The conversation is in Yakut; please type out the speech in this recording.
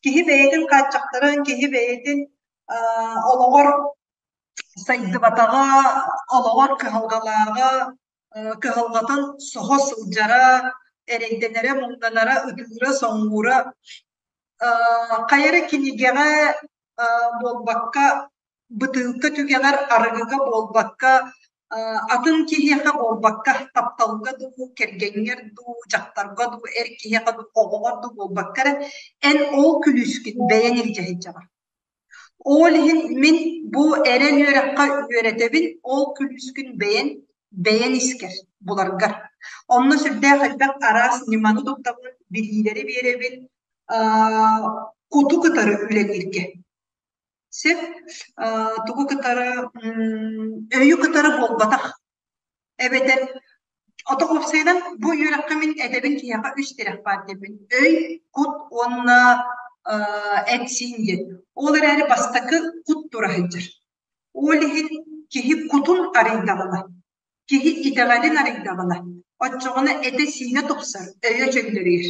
Киһи бэйэтин хааччахтарын, киһи бэйэтин олоҕор сайдыбатаҕа, олоҕор кыһалҕалааҕа, кыһалҕатын соһо сылдьара, эрэйдэнэрэ, муҥнанара, ытыыра-соҥуура хайа эрэ кинигэҕэ буолбакка, бытыылка түгэҕэр арыгыга буолбакка, атын киһиэхэ буолбакка, тапталга дуу, кэргэҥҥэр дуу, дьахтарга дуу, эр киһиэхэ дуу, оҕоҕор дуу буолбакка эрэ, эн ол күлүүскүн бэйэҥ илдьэ сылдьаҕын. Ол иһин мин бу эрэл үөрэххэ үөрэтэбин, ол күлүүскүн бэйэн бэйэн искэр буларгар. Онно сүрдээх элбэх араас ньыманы туттабын, билиилэри биэрэбин, куту кытары үлэлииргэ. Сөп, тугу кытары өйү кытары буолбатах. Эбэтэр ото уопсайынан бу үөрэххэ мин этэбин киһиэхэ үс тирэх баар диэбин. Өй, кут уонна эт-сиин диэн. Ол эрээри бастакы кут тура сылдьар. Ол иһин киһи кутун арыйдаҕына, киһи итэҕэлин арыйдаҕына, оччоҕуна этэ-сиинэ тупсар, өйө чөллөрүйэр.